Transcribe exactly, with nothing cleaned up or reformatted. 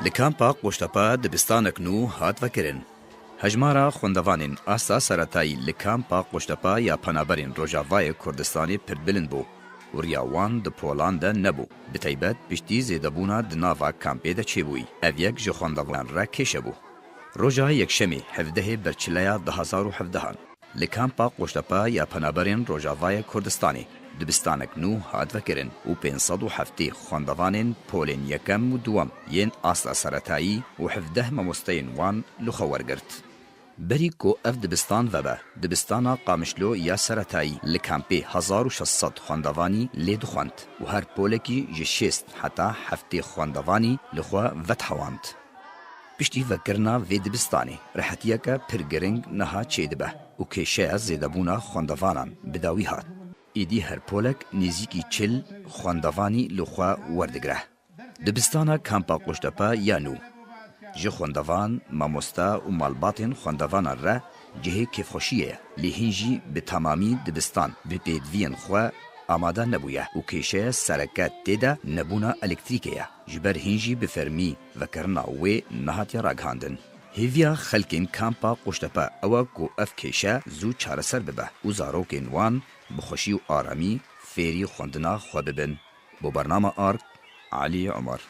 Li kampa Qoştepe dibistanek nû hat vekirin. Hejmara xwendevanên asta seretayî li kampa Qoştepe ya Penaberên Rojavayê Kurdistanê pir bilind bû û riya wan di polan de nebû. Bi taybet piştî zêdebûna di nava kampê de çêbûyî. Ev yek ji xwendevanan re kêşe bû. Roja Yekşemê hevdehê Berçileya du hazar û hevdehan. Li kampa Qoştepe ya Penaberên Rojavayê Kurdistanê dibistanek nû hat vekirin û pênc sed û heftê xwendevanên polên yekem û duwem yên asta seretayî û hevdeh mamosteyên wan li xwe wergirt. Berî ku ev dibistan vebe, dibistana Qamişlo ya seretayî li kampê hezar û şeş sed xwendevanî lê dixwend û her polekî ji şêst heta heftê xwendevanî li xwe vedihewand. Piştî vekirina vê dibistanê, rehetiyeke pir giring niha çêdibe û kêşeya zêdebûna xwendevanan bi dawî hat. Êdî her polek nêzîkî çil xwendevanî li xwe werdigire. Dibistana Kampa Qoştepe ya nû ji xwendevan, mamoste û malbatên xwendevanan re cihê kêfxweşiyê ye, lê hîn jî bi temamî dibistan bi pêdiviyên xwe amade nebûye û kêşeya sereke tê de nebûna elektrîkê ye. Ji ber hîn jî bi fermî vekirina wê nehatiye ragihandin. Hêviya xelkên Kampa Qoştepe ew e ku ev kêşe zû çareser bibe û zarokên wan bi xweşî û aramî fêrî xwendina xwe bibin. Bo bernama Ark, Elî Omer.